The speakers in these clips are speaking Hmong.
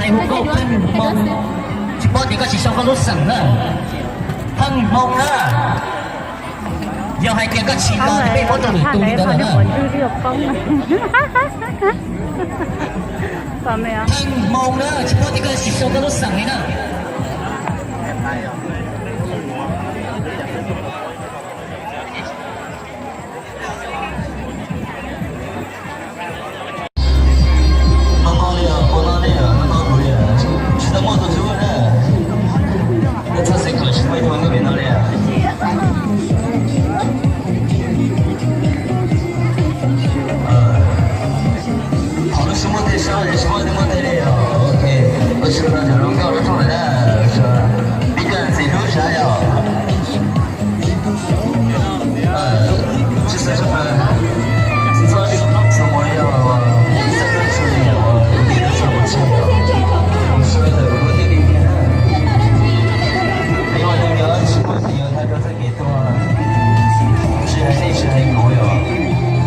Nkauj Pheej Hmoo, tsis paub tias koj tsis sau koj lub xeem na. Pheej Hmoo na, yog hais tias koj tsis los peb muab rau lwm tus li ntawd lawm na. Pheej Hmoo na, tsis paub tias koj tsis sau koj lub xeem li na. Qhov lub sib muab tej sab es sib muab tej muab tej li os. Ok, lub sib no cov zoo nkauj lub rooj lawm na. Pib coj ntxiv lub sab yom. Tsis xav txog txog mus li yog tib txoj mus tsis yog tus tij txoj mus tsis yog mus sab ntawm lub tij li tiag na. Peb ua neeg yog tsis muaj tsis yog thaij rau txoj kev tuag. Tsis hais nej tsis hais kuv yom,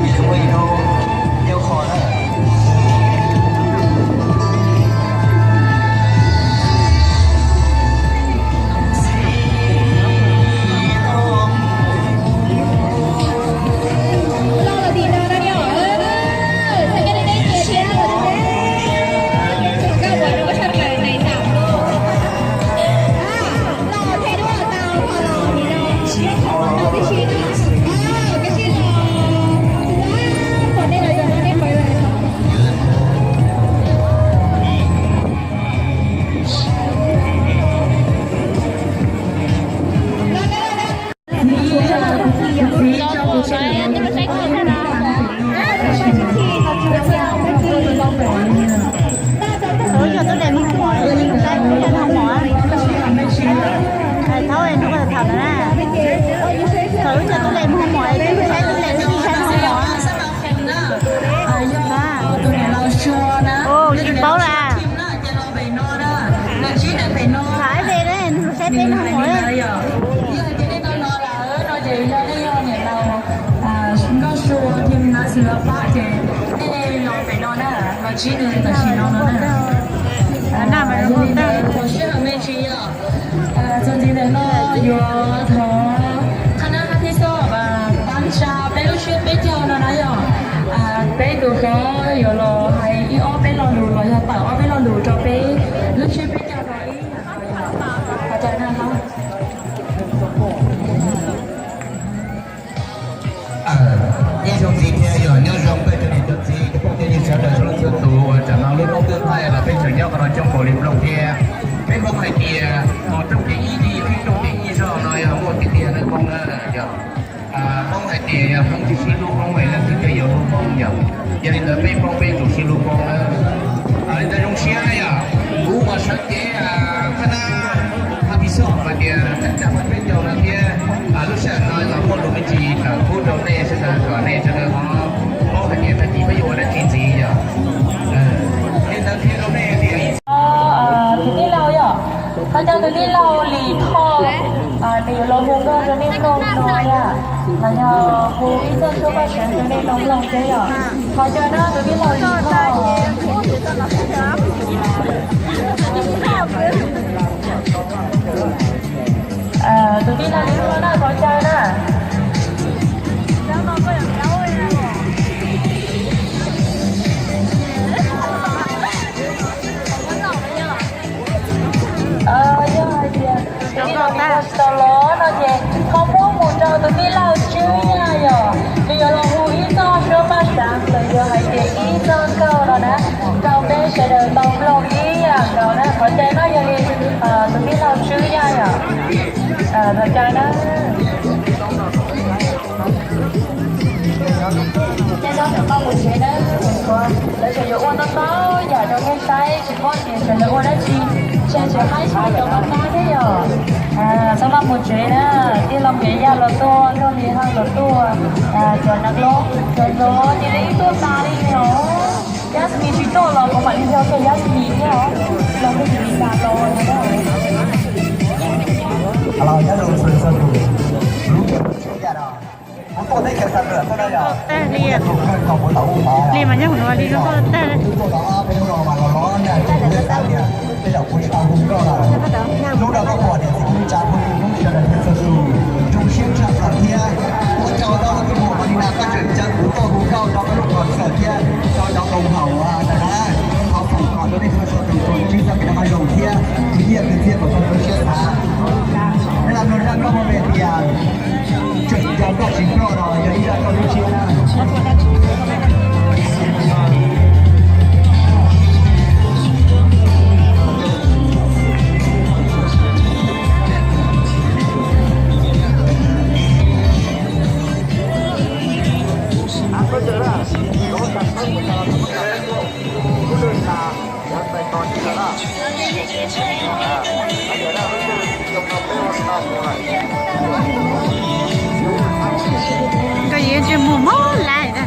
ib tug muaj ib hnub nyob qhov na. Tus twg yog tub les muag mom, thaum ub yog tub les muag mom, thaum ub yog tub les muag mom, tub les muag mom. Tsis paub lawm. Tham ib ve, nws saib peb muag mom. Nkauj Sua thiab Nab Xwm Paj ces nej los pem no na, los ntsib nws tam sim no no na. Yog li ntawd thaum sij hawm me ntsis yom, txuas ntxiv ntawm no yuav thov qhab nab qhab thib xoj pab tsa peb lub tsiab peb caug no na yom. Peb tus hlob yuav los hais ib ob peb lo lus los yog tawm ob peb lo lus rau peb lub tsiab peb caug no ib yam no yom. Qhov cai na. Nyob zoo txiv thiab yog nyob zoo peb cov niam cov txiv cov phooj cov ywg sawv daws txhua leej txhua tus uas tam no lub hnub twb thaij los peb tseem nyob qhov no coob npaum li nplooj thiab. Peb Hmoob hais tias mus rooj ces ib yig, peb rooj ces ib zog no yog muaj tiag tiag na Hmoob na. Yog Hmoob hais tias yog Hmoob tsis sib hlub Hmoob es leej twg thiaj yuav hlub Hmoob yom. Yog li ntawd peb Hmoob peb yuav tsum sib hlub Hmoob na. Li ntawd zoo siab na yom, kuv uas sawv cev qhab nab qhab thib xoj hais tias thaij tsa peb caug no thiab, lub sij hawm no los muaj lus me ntsis tham pub rau nej sawv daws kom nej sawv daws ho paub hais tias tag kis peb yuav ua dab tsi ntxiv yom. Li ntawd thiab rau nej tias ib txog tus tij laug yom, thov caw tus tij laug Lis Thoj, nws yuav los hu nkauj rau nej mloog no yom, los yog hu ib txoj suab paj seev rau nej tau mloog thiab yom. Thov caw na tus tij laug Lis Thoj. Tus tij laug Lis Thoj na, thov caw na. Yog hais tias tus tij laug Lis Thoj tsis tau los no ces ho muab mus rau tus tij laug Tswb Yaj yom, nws yuav los hu ib txoj suab paj seev los yog hais tias ib txoj nkauj no na, rau peb sawv daws tau mloog ib yam nkaus na. Thov caw na, yog li tus tij laug Tswb Yaj yom, thov caw na. Nyob zoo tau mus tsev na, lawv tseem yuav ua ntau ntau yam rau nej saib, tsis paub tias sawv daws ua dab tsi, ntshe tseem haib tshaj cov pab tab thiab yom. Txhob maj mus tsev na, tij laug Nkev Yaj los tuaj, Nkauj Lis Hawj los tuaj, cov neeg hlob cov hlob ces yeej tuaj tas li os. Yasmine tsis tuaj los kuv mam li yog kiag Yasmine thiab os, los kuv mam li tas los. Los nyob zoo txhua txhua tus, lub tsev yam no, kuv tuaj teb chaws San Luis tuaj no yog, kuv yog tus kawg nkaus kuv tau ua mov, li mas nyob hauv no li no tuaj tag, kuv tuaj tau ob peb hnub no mas los los na, Tej zaum kuv tsis tau hu koj lawm. Hnub no koj pom niam txiv kwv tij phooj ywg Hmoob sawv daws thiab txhua tus zoo siab tshaj plaws thiab. Ua tsaug rau tus muam Malina, koj tseem caw kuv tuaj hu nkauj rau koj lub concert thiab rau cov koom haum ntawm no, thov foom kom rau nej txhua txhua tus tsuas ntsib txoj kev noj qab zoo thiab khwv nyiaj khwv txiaj kom txog koj lub siab xav. Neb los mloog zaj nkauj muaj npe tias tseem caw koj tsis ploj no yog ib zaj nkauj lub tshiab na. Koj yuav ntsej muag mob lawm.